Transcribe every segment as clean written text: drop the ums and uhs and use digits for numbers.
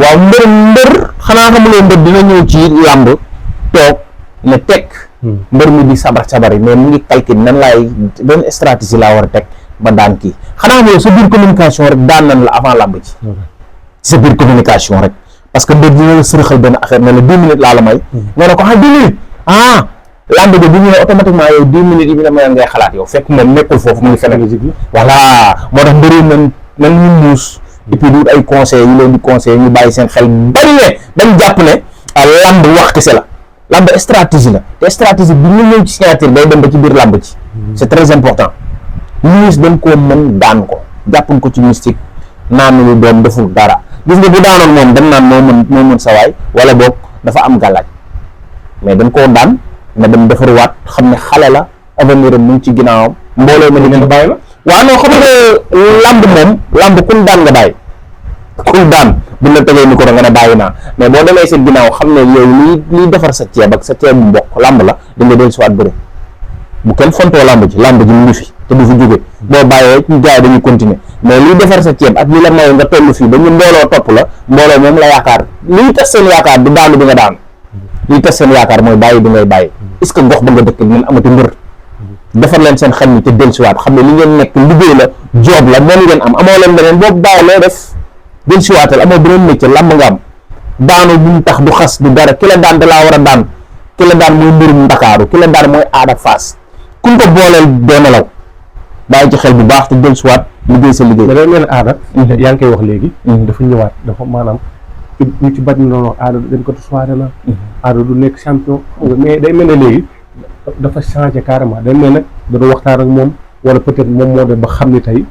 waaw mbër xanaa xamuloo mbër dina ñëw ci làmb toog ne teg mbër mi di sabar yi mais mu ngi calcul nan laay benn stratégie laa war a teg ba daan kii xanaa xamuloo sa biir communication rek daan nan la avant làmb ci sa biir communication rek parce que mbër dina la sërëxal benn affaire ne la 10 minutes laa la may nga ne ko 10 minutes làmb bi bu ñu ne automatiquement yow 10 minutes yi bi la mayoon ngay xalaat yow fekk moom nekkul foofu mu ngi feneen voilà moo tax mbëri nan ñu muus et puis du ay conseils yu leen di conseil ñu bàyyi seen xel bari ne dañ jàpp ne làmb wax kese la làmb stratégie la te stratégie bi ñu ñëw ci signature day dem ba ci biir làmb ci c'est très important Luis dañ koo mën daan ko jàppuñ ko ci mystique naan lu doon deful dara gis nga bu daanoon moom dañ naan moo mën sawaay wala boog dafa am gàllaaj mais dañ koo daan na dem defaruwaat xam ne xale la avenir am mu ngi ci ginnaawam mbooloo ma di ngeen bàyyi la waaw non xam nga làmb kun daan nga bàyyi kun daan buñ la tegee micro nga ne bàyyi naa mais boo demee seen ginnaaw xam ne yow liy defar sa ceeb ak sa ceeb bu mbokk làmb la di nga dellu si waat bëri bu kenn fontoo làmb ji mu ngi fi te du fi jóge boo bàyyee ñu jaay dañuy continuer mais liy defar sa ceeb ak li la may nga toll fii ba ñu mbooloo topp la mbooloo moom la yaakaar liy tas seen yaakaar du daanu bi nga daan liy tas seen yaakaar mooy bàyyi bi ngay bàyyi est-ce que gox ba nga dëkk ngeen amati mbër defar leen seen xel mi te dellusiwaat xam ne li ngeen nekk liggéey la job la moom ngeen am amoo leen beneen boobu bàyyi loo def dellusiwaatal amoo beneen métier làmb nga am daanu bu mu tax du xas du dara ki la daan da laa war a daan ki la daan mooy mbirum Ndakaaru ki la daan mooy Ada Fass kuñ ko booleel doo nelaw bàyyi ci xel bu baax te dellusiwaat liggéey sa liggéey. da ngay Ada yaa ngi koy wax léegi dafa ñëwaat dafa maanaam ñu ci bañ noonu Ada dañ ko soirée la Ada du nekk champion mais day mel ne léegi dafa changé carrément day mel nag da doon waxtaan ak moom wala peut-être moom moo de ba xam ni tey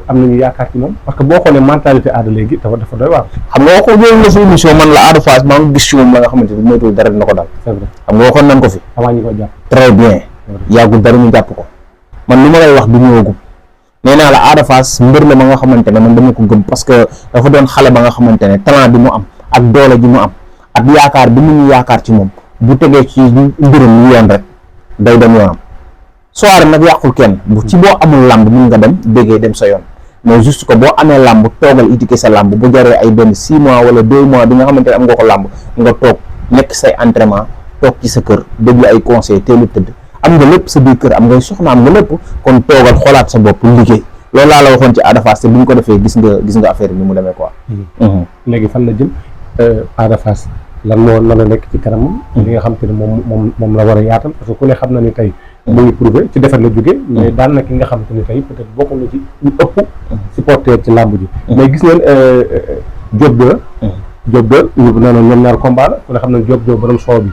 am nañu yaakaar ci moom parce que boo xoolee mentalité Ada léegi dafa doy waar. xam nga waxoon ñëw na sa émission man la Ada Fass maa ngi gis ci moom la nga xamante ni moytuwul dara dina ko dal. c'est vrai xam nga waxoon nañ ko fi. avant ñu ko jàpp. très bien yàggul dara ñu jàpp ko man li ma lay wax du ñëwagum nee naa la Ada Fass mbër la ma nga xamante ne man dama ko gëm parce que dafa doon xale ba nga xamante ne talent bi mu am ak doole ji mu am ak yaakaar bi mu ñu yaakaar ci moom bu tegee ci mbirum yoon rek day dem yoonam soirée nag yàqul kenn bu ci boo amul làmb mun nga dem béggee dem sa yoon mais juste que boo amee làmb toogal étiquette sa làmb bu jaree ay benn 6 mois wala 2 mois bi nga xamante ne am nga ko làmb nga toog nekk say entraînement toog ci sa kër déglu ay conseil teelu tëdd am nga lépp sa biir kër am ngay soxna am nga lépp kon toogal xoolaat sa bopp liggéey loolu laa la waxoon ci Ada Fass te bu ñu ko defee gis nga affaire bi ni mu demee quoi. léegi fan la jëm Ada Fass lan moo nar a nekk ci kanamam. li nga xam te ne moom la war a yaatal parce que ku ne xam na ni tey mu ngi prouvé ci defar la jóge mais daan na ki nga xam te ni tey peut-être bokk na ci ñu ëpp supporter ci làmb ji. mais gis ngeen Diop de nee na ñoom ñaar combat la ku ne xam ne Diop borom soow bi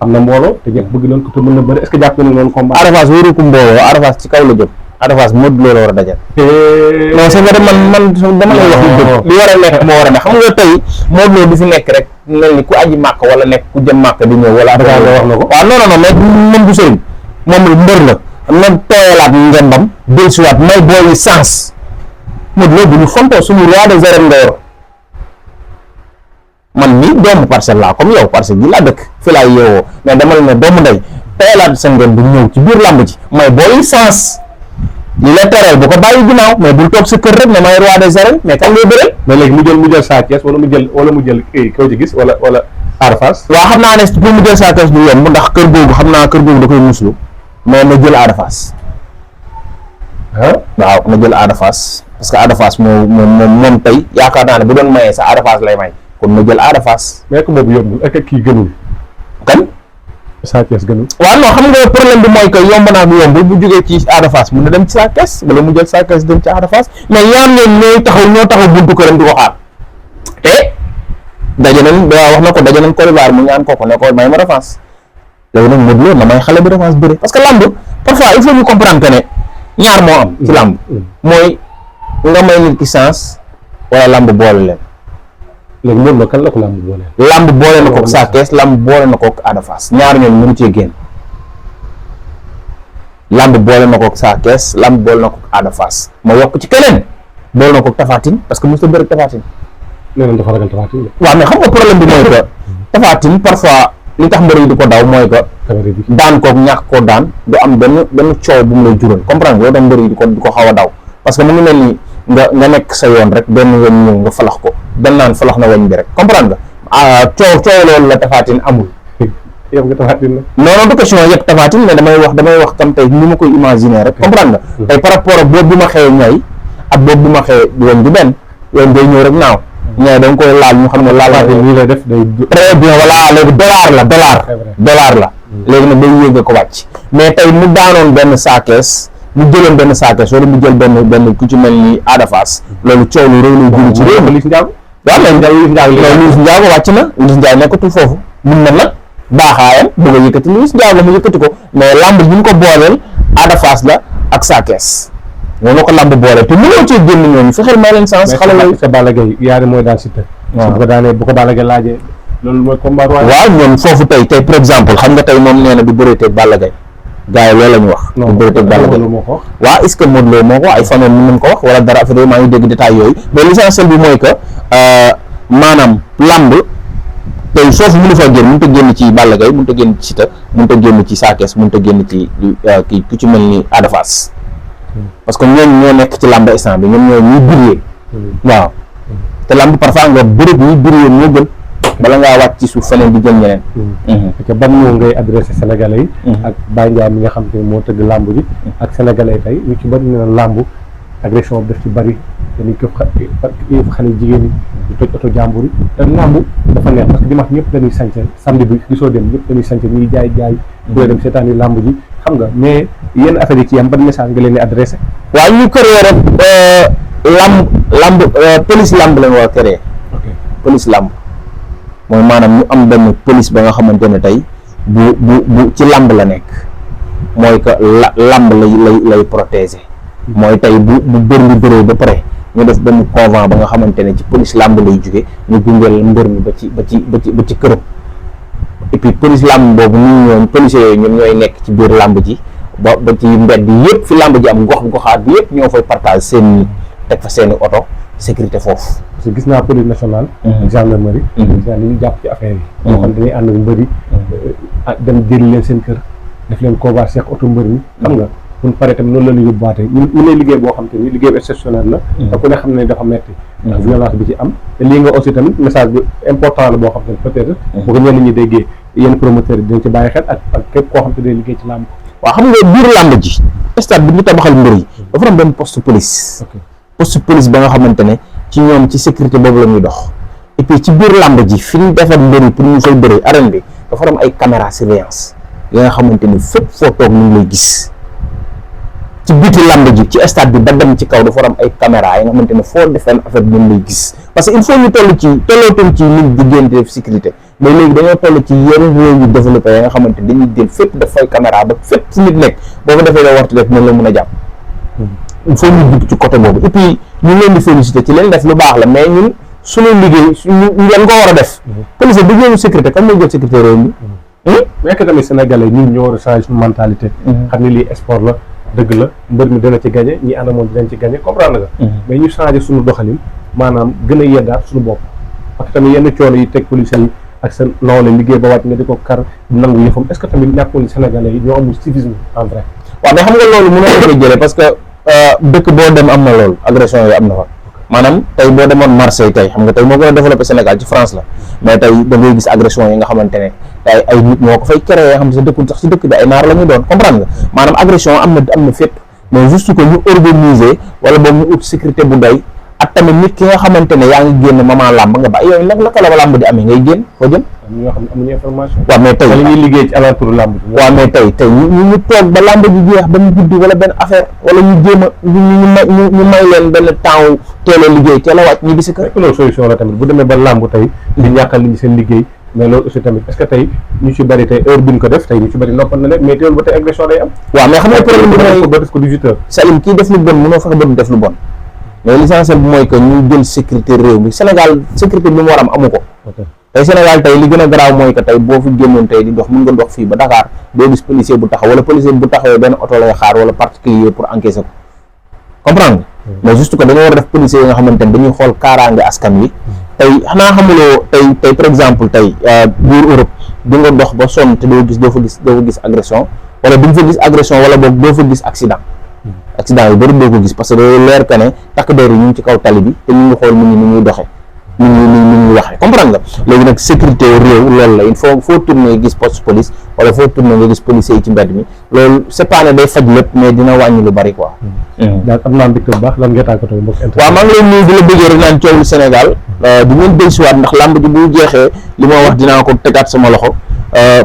am na mbooloo te ñëpp bëgg nañ ko te mën na bëri est-ce que jàpp na ne noonu combat. Ada Fass wóoru ko mbooloo Ada Fass ci kaw la jëm Ada Fass Modou Lo la war a dajal. non c'est vrai man dama lay wax li war a nekk moo war a nekk xam nga tey Modou Lo di fi nekk rek mel ni ku aji màkk wala nekk ku jëm màkk di ñëw wala. wax na ko waaw non mais moom du sëriñ moom mbër la na tooyalaat ngembam dellusiwaat may booy yi sens Modou Lo bu ñu fontoo suñu roi des arènes nga yor man mii doomu Parcelles laa comme yow Parcelles gi laa dëkk fi laa yeewoo mais dama la ne doomu ndey tooyalaat sa ngeen bu ñëw ci biir làmb ji may booy yi sens li la tereel bu ko bàyyi ginnaaw mais bul toog sa kër rek ne may roi des arènes mais kan ngay bëreel. mais léegi mu jël Sa Thiès wala mu jël kaw ci gis wala Ada Fass. waaw xam naa ne pour mu jël Sa Thiès du yomb ndax kër googu xam naa kër googu da koy muslu mais na jël Ada Fass. waaw na jël Ada Fass parce que Ada Fass moom tey yaakaar naa ne bu doon mayee sa Ada Fass lay may kon na jël Ada Fass. mais que boobu yombul ak kii gënul. kan. Sa Thiès gënul. waaw non xam nga problème bi mooy que yomb naa bu yombul bu jógee ci Ada Fass mun na dem ci Sa Thiès wala mu jël Sa Thiès dem ci Ada Fass mais yaa ñoo taxaw buntu këram di ko xaar te daje nañ wax na ko daje nañ Côte d'Ivoire mu ñaan ko ne ko may ma revanche léegi nag Modou Lo na may xale bi revanche bëri parce que lamb parfois il faut ñu comprendre que ne ñaar moo am ci lamb mooy nga may nit ki chance wala lamb boole leen. léegi Modou Lo kan la ko lamb boole. lamb boole na ko Sa Thiès lamb boole na ko Ada Fass ñaar ñoom mënu cee génn lamb boole na ko Sa Thiès lamb boole na ko Ada Fass ma yokk ci keneen boole na ko Tapha Tine parce que mos a bëri Tapha Tine. nee nañ dafa ragal Tapha Tine. waaw mais xam nga problème bi mooy que Tapha Tine parfois li tax mbër yi di ko daw mooy que daan koog ñàkk koo daan du am benn coow bu mu lay jural comprendre nga yow tam mbër yi di ko xaw a daw parce que mu ngi mel ni nga nekk sa yoon rek benn weñ ñëw nga falax ko dañ naan falax na weñ bi rek comprendre nga coow loolu la Tapha Tine amul. yëpp nga Tapha Tine non du question yëpp Tapha Tine mais damay wax comme tey ni ma koy imaginer rek comprendre nga tey par rapport ak boobu bi ma xëyee ñay ak boobu bi ma xëyee weñ bi benn weñ day ñëw rek naaw ñay da nga koy laal ñu xam ne laal nii lay def day très bien voilà léegi dollar la léegi nag day yéeg ko wàcc mais tey mu daanoon benn saakees mu jëloon benn saakees wala mu jël benn ku ci mel ni Ada Fass loolu coow lu réew lay jëli ci réew mi Liss Ndiago waaw mais Liss Ndiago wàcc na Liss Ndiago nekkatul foofu mun na nag baaxaayam bëgg a yëkkati Liss Ndiago mu yëkkati ko mais lamb bi ñu ko booleel Ada Fass la ak saakees ñoo la ko lamb boole te mënoo cee génn ñooñu fexeel may leen sens xale yooyu sa Balla Gaye yaari mooy daan Siteu bu ko daanee bu ko Balla Gaye laajee loolu mooy combat royal waaw ñoom foofu tey par exemple xam nga tey moom nee na du bëreeteeg Balla Gaye gars yi loolu la ñu wax du bëreeteeg Balla Gaye waaw est-ce que Modou Lo moo ko ay famille mën nañ ko wax wala dara affaire maa ngi dégg détails yooyu mais l'essentiel bi mooy que maanaam lamb tey foofu mënu fa génn mënut a génn ci Balla Gaye mënut a génn ci Siteu mënut a génn ci Sa Thiès mënut a génn ci kii ku ci mel ni Ada Fass parce que ñooñu ñoo nekk ci lamb instant bi ñoom ñoo ñuy briller waaw te lamb parfois nga bëri ñuy briller moo gën bala ngaa wàcc ci suuf feneen di jël ñeneen. parce que ban moo ngay adressé sénégalais yi. ak Baye Ndiaye mi nga xam te ne moo tëgg lamb ji. ak sénégalais tey ñu ci bëri na lamb agression bi daf ci bëri dañuy këf xale jigéen ñi di toj oto jàmbur yi te lamb dafa neex parce que dimanche ñëpp dañuy sañse samedi bi gisoo dem ñëpp dañuy sañse ñuy jaay bu dem seetaan yi lamb ji xam nga mais yenn affaire yi ci yam ban message nga leen di adressé. waaw ñu créé rek lamb police lamb lañ war a créé. police lamb mooy maanaam ñu am benn police ba nga xamante ne tey bu ci lamb la nekk mooy que lamb lay protéger mooy tey bu mbër mi bëree ba pare ñu def benn convent ba nga xamante ne ci police lamb lay jóge ñu gungeel mbër mi ba ci këram et puis police lamb boobu ñun policiers yooyu ñoom ñooy nekk ci biir lamb ji ba ci mbedd yëpp fi lamb ji am goxaat bi yëpp ñoo fay partage seen teg fa seeni oto sécurité foofu. parce que gis naa police nationale. ak gendarmerie. gis naa ni ñu jàpp ci affaire yi. moo xam dañuy ànd ak mbër yi. dem jëli leen seen kër def leen convoi seex oto mbër mi. xam nga bu ñu paree tamit noonu la ñu yóbbuwaatee ñu ne liggéey boo xam te ni liggéey exceptionnel la. te ku ne xam ne dafa metti ndax violence bi ci am te lii nga aussi tamit message bi important la boo xam te ne peut-être. bu ko ñenn ñi déggee yenn promoteurs yi dinañ ci bàyyi xel ak képp koo xam te ne liggéey ci làmb. waaw xam nga biir làmb ji stade bi ñu tabaxal mbër yi dafa am benn poste police. poste police ba nga xamante ne ci ñoom ci sécurité boobu la ñuy dox et puis ci biir làmb ji fi ñu defar mbër yi pour ñu fay bëri arène bi dafa am ay caméra surveillance yi nga xamante ni fépp foo toog ñu ngi lay gis ci biti làmb ji ci stade bi ba dem ci kaw dafa am ay caméra yi nga xamante ne foo defee affaire bi ñu lay gis parce que il faut ñu tollootul ci nit di génn def sécurité mais léegi dañoo toll ci yenn réew yu développé yi nga xamante dañuy jël fépp daf fay caméra ba fépp fu nit nekk boo ko defee la wartu def nañ la mën a jàpp il faut ñu jub ci côté boobu et puis ñu leen di féliciter ci leen def lu baax la mais ñun suñu liggéey ñu ngeen ko war a def police bu jëlu sécurité comme mooy jël sécurité réew mi mais que tamit sénégalais ñun ñoo war a changer suñu mentalité xam ne lii sport la dëgg la mbër mi dina ci gagné ñi ànd moom dinañ ci gagné comprendre nga mais ñu changer suñu doxalin maanaam gën a yeddaat suñu bopp parce que tamit yenn coono yi teg police yi ak sa nawle liggéey ba wàcc nga di ko kar nangu yëfam est-ce que tamit ñàkkul sénégalais yi ñoo amul civisme en vrai waaw mais xam nga loolu mënoo ko jëlee parce que dëkk boo dem am na loolu agression yooyu am na fa maanaam tey boo demoon Marseille tey xam nga tey moo gën a développé Sénégal ci France la mais tey da ngay gis agression yi nga xamante ne tey ay nit ñoo ko fay créé yoo xam ne sa dëkkul sax si dëkk bi ay naar la ñuy doon comprendre nga maanaam agression am na fépp mais juste que ñu organiser wala boobu ñu ut sécurité bu doy ak tamit nit ki nga xamante ne yaa ngi génn moment làmb nga ba yooyu naka la làmb di amee ngay génn foo jëm ñoo xam ne amuñu information waaw mais tey wala ñuy liggéey ci alentour làmb waaw mais tey ñu toog ba làmb ji jeex ba mu guddi wala benn affaire wala ñu jéem a ñu may leen benn temps teel a liggéey teel a wàcc ñu di si kër loolu solution la tamit bu demee ba làmb tey di ñàkkal nit ñi seen liggéey mais loolu aussi tamit est-ce que tey ñu ci bëri tey heure bi ñu ko def tey ñu ci bëri noppal na leen mais teewul ba tey agression day am waaw mais xam nga problème bi mooy ba def ko 18 heures Salim kii def lu bon mënoo fexe ba du def lu bon mais l'essentiel bi mooy que ñu jël sécurité réew mi Sénégal sécurité bi mu war am amu ko tey Sénégal tey li gën a garaaw mooy que tey boo fi génnoon tey di dox mën nga dox fii ba Dakar doo gis policier bu taxaw wala policier bu taxawee benn oto lay xaar wala particulier pour encaisser ko comprendre mais juste que dañoo war a def policier yi nga xamante ne dañuy xool kaaraange askan wi tey xanaa xamuloo tey par exemple tey biir Europe di nga dox ba sonn te doo fa gis agression wala di nga fa gis agression wala boog doo fa gis accident accident yu bëri doo ko gis parce que day leer que ne takk der yi ñu ngi ci kaw tali bi te ñu ngi xool nit ñi ni ñuy doxee ni ñuy waxee comprendre nga léegi nag sécurité réew loolu la il faut tourner gis poste police wala foo tourner nga gis policiers yi ci mbedd mi loolu c'est pas ne day faj lépp mais dina wàññi lu bari quoi. daal am naa mbégte bu baax lan nga tàggatoo mbokk internet. waaw maa ngi lay nuyu di la bëggee rek naan coowul Sénégal di ngeen dellusiwaat ndax làmb ji bu jeexee li ma wax dinaa ko tegaat sama loxo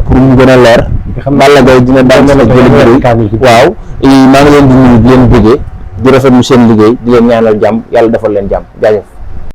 pour mu gën a leer. Balla Gaye dina daan na jëli waaw maa ngi leen di nuyu di leen bëggee di rafetlu seen liggéey di leen ñaanal jàmm yàlla defal leen jàmm jaajëf.